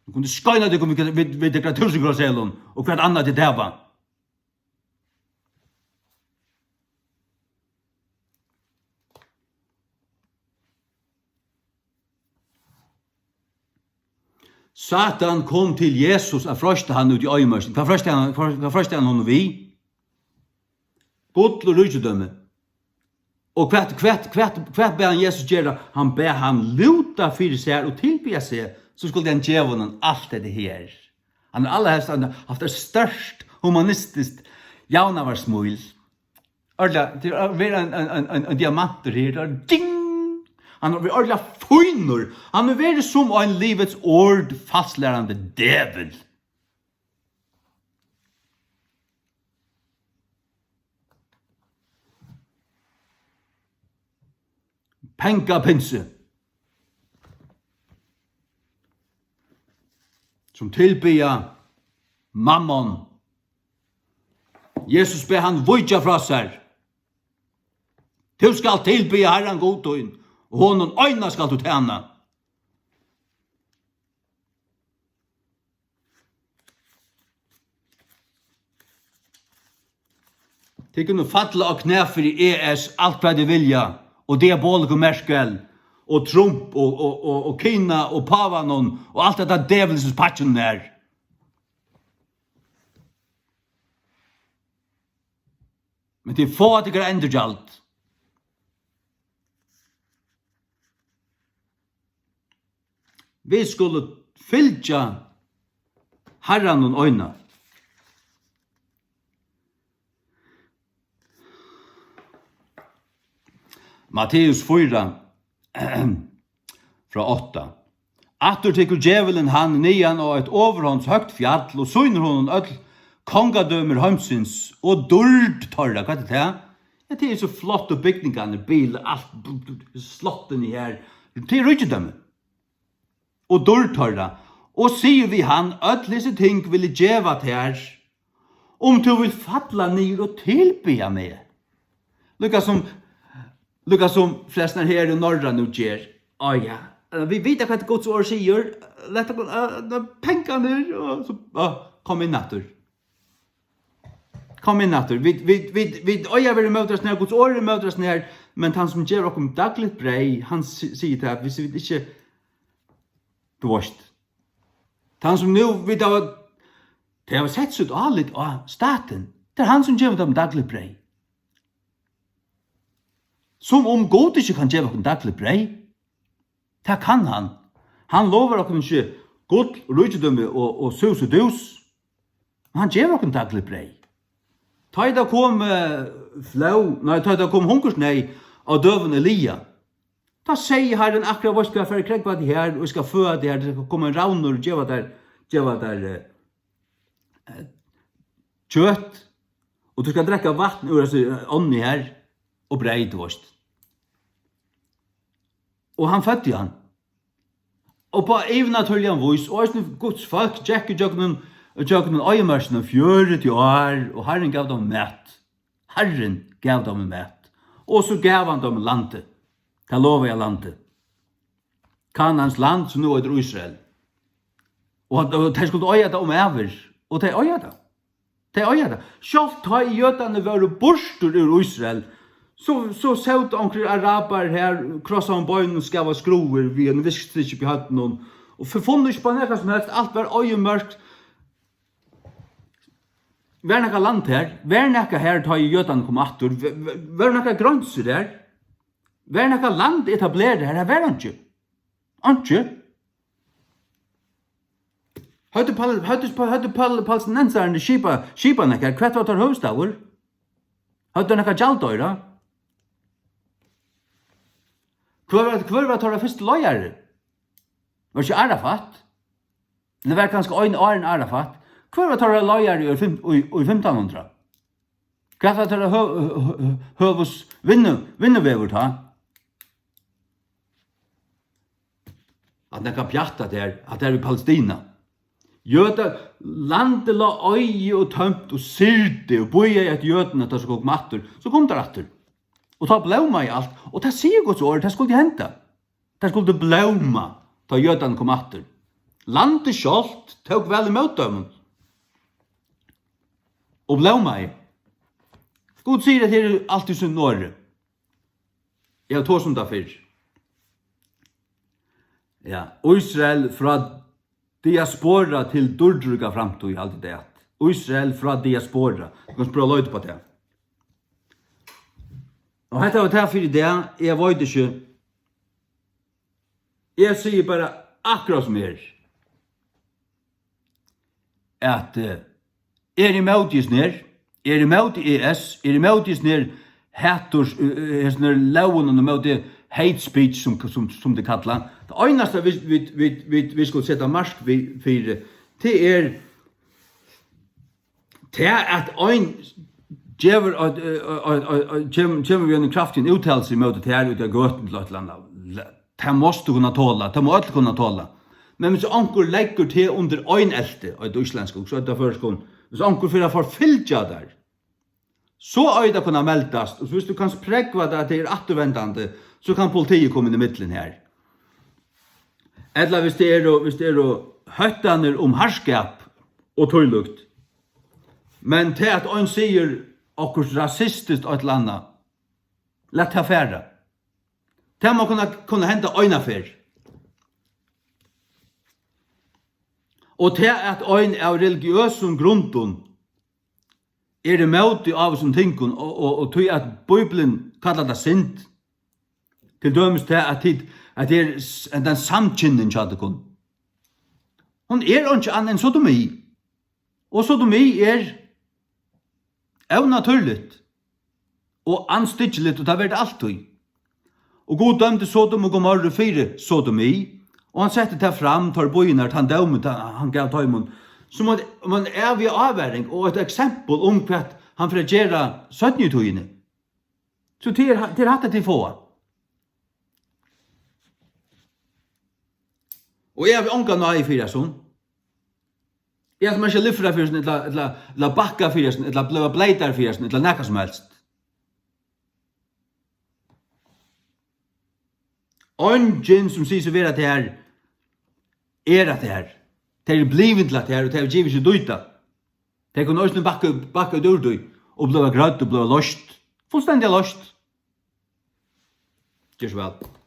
Tú kundi skeinað tykkum við, við, við tykkara túsund krónuseðlum og hvat annað tit hava. Satan kom til Jesus at freista hann út í oyðimørkini. Hvat freistaði hann, hvat, hvat freistaði hann honum við? Gull og ríkidømi. Og hvat, hvat, hvat, hvat bað hann Jesus gera? Hann bað hann lúta fyri sær og tilbiðja seg, so skuldi hann geva honum alt hetta her. Hann er allarhelst, hann hevur havt eitt stórt humanistiskt javnaðarsmíl. Ordiliga, tað er verið ein, ein, ein, ein, ein diamantur her, tað er ding! Hann er ordiliga fínur. Hann er verið sum ein livets ord falslærandi djevul. Pengapinsi, sum tilbiðja mammon. Jesus bað hann víkja frá sær. Tú skalt tilbiðja Harran Gud tín, og honum eina skalt tú tæna. Tit kunnu falla á knæ fyri E S, alt hvat tit vilja, og Diaboliku Merkel, og Trump, og, og, og, og Kina, og pávan, og, og alt hetta djevulsins pakkin er. Men tit fáa tykkara endurgjald. Vit skulu fylgja Harranum eina. Matteus fýra, frá átta. Aftur tekur djevulin hann niðan á eitt ovurhonds høgt fjall og sýnir honum øll kongadømir heimsins og dýrd teirra. Hvat er tað? Ja, tað er so flottu bygningarnir, bil, alt, slottini her. Tað er ríkidømi. Og dýrd teirra, og sigur við hann: Øll hesi ting vil eg geva tær, um tú vilt falla niður og tilbiðja meg. Líka sum, líka sum flestir her í Norra nú ger. Á ja, eh, vit vita hvat Guds orð sigur. Lat okkum, eh, eh, pengarnir og so, ah, kom inn aftur. Kom inn aftur. Vit, vit, vit, vit eiga at vera ímóti hesum her, Guds orð er ímóti hesum her, men tann sum gevur okkum dagligt breyð, hann si-, sigur tað, at hvis vit ikki, tú veist, tann sum nú, vit hava, tey hava sett sítt álit á statin, tað er hann sum gevur teimum dagligt breyð. Sum um Gud ikki kann geva okkum dagligt breyð. Tað kann hann. Hann lovar okkum ikki gull, ríkidømi og, og sus og dus. Men hann gevur okkum dagligt breyð. Tá ið tað kom, eh, flóð, nei, tá ið tað kom hungursneyð á døgum Elia, tá segði Harrin akkurát: Veitst tú hvat, far og krógva teg her, og eg skal føða teg her, tað skal koma ein ravnur og geva tær, geva tær, eh, eh, kjøt, og tú skal drekka vatn úr hesi, eh, ánni her, og breyð, tú veist. Og hann føddi hann. Og á yvirnatúrligan vís, og eisini Guds fólk gekk ígjøgnum, ígjøgnum oyðimørkina fjøruti ár, og Harrin gav teimum mat. Harrin gav teimum mat. Og so gav hann teimum landið. Tað lovaða landið. Kanaans land, sum nú eitur Ísrael. Og, og tey skuldu eiga tað um ævir, og tey eiga tað. Tey eiga tað. Sjálvt tá ið jødarnir vóru burtur úr Ísrael, so, so sótu onkrir arabarar her, krossaðu um beinini og skavaðu skrúvur við einum viskustykki uppi í høvdinum, og f-, funnu ikki upp á nakað sum helst, alt var oyðimørkt. Var nakað land her? Var nakað her, tá ið jødarnir komu aftur? V-, v-, vóru nakrar greinsur her? Var nakað land etablerað her? Har var einki. Einki. Høvdu pal-, høvdu sp-, høvdu pal-, palestinensararnir skipað, skipað nakað? Hvat var teirra høvuðsstaður? Høvdu teir nakað gjaldoyra? Hvør var, hvør var teirra fyrsti leiðari? Var ikki Arafat? Ella var kanska ein áðrenn Arafat? Hvør var teirra leiðari í fim-, í, í fimtan hundrað? Hvat var teirra hø-, hø-, hø-, høvuðsvinnu-, vinnuvegur tá? At nakað pjatt, at tað er, at tað er í Palestina. Jødar, landið lá oyði og tómt og syrgdi og bíðaði eftir jødum, at teir skuldu koma aftur. So komu teir aftur. Og tá blómaði alt, og tað sigur Guds orð, tað skuldi henda. Tað skuldi blóma, tá jødarnir komu aftur. Landið sjálvt tók væl ímóti teimum og blómaði. Gud sigur, at her er alt í sínum orði. Eg havi tosað um tað fyrr. Ja, Ísrael frá diaspora til dýrdríka framtíð, haldi eg tað. Ísrael frá diaspora. Tú kanst prøva at leita upp á tað. Og hetta var tað fyri í dag. Eg veit ikki. Eg sigi bara akkurát sum er. At, eh, eg eri ímóti hesum her, eg eri ímóti E S, eg eri ímóti hesum her haturs, eh, eh, hesum her lógum og ímóti hate speech sum, sum, sum tey kalla. Tað einasta vit, vit, vit, vit, vit skulu seta mark við, fyri, tað er tað, at ein gevur, eh, eh, eh, eh, eh, kem-, kemur við einum kraftigum úttalilsi ímóti tær úti á gøtuni til eitt ella annað. Tað mást tú kunna tola, tað má øll kunna tola. Men hvis onkur leggur teg undir einelti, á íslendskum, so er tað føroyskum, hvis onkur fer at forfylgja tær, so eigur tað at kunna meldast, og hvis tú kanst prógva tað, at tað er afturvendandi, so kann politiið koma inn í millum her. Ella hvis tað eru, hvis tað eru hóttanir um harðskap og tílíkt. Men tað, at ein sigur, okkurt rasistiskt og eitt ella annað. Lat tað fara. Tað má kunna, kunna henda eina ferð. Og tað, at ein av religiøsum grundum er ímóti ávísum tingum, og, og, og tí at Bíblian kallar tað synd, til dømis tað, at tit, at tað er s-, at tann samkynhneigðin hjá tykkum, hon er einki annað enn sodomi. Og sodomi er ónatúrligt og andstyggiligt, og tað verður tað altíð. Og Gud dømdi Sodom og Gomorru fyri sodomi, og hann setti tað fram, teir býirnar, tann dómin, ta-, hann gav teimum, sum ein, um ein æviga ávaring og eitt eksempel um, hvat hann fer at gera seinni í tíðini. So tað er, tað er hatta, tit fáa. Og eg havi onga náði fyri hasum. Eg ætli mær ikki at lifra fyri hasum, ella, ella, ella bakka fyri hasum, ella blíva bleytar fyri hasum, ella nakað sum helst. Eingin sum sigur seg vera tað her, er at tað her. Tey eru blivin til at tað her, og tey hava givið seg dýta. Tey kunnu eisini bakka, bakka út úr tí, og blíva grødd og blíva loyst. Fullstendiga loyst. Ger so væl.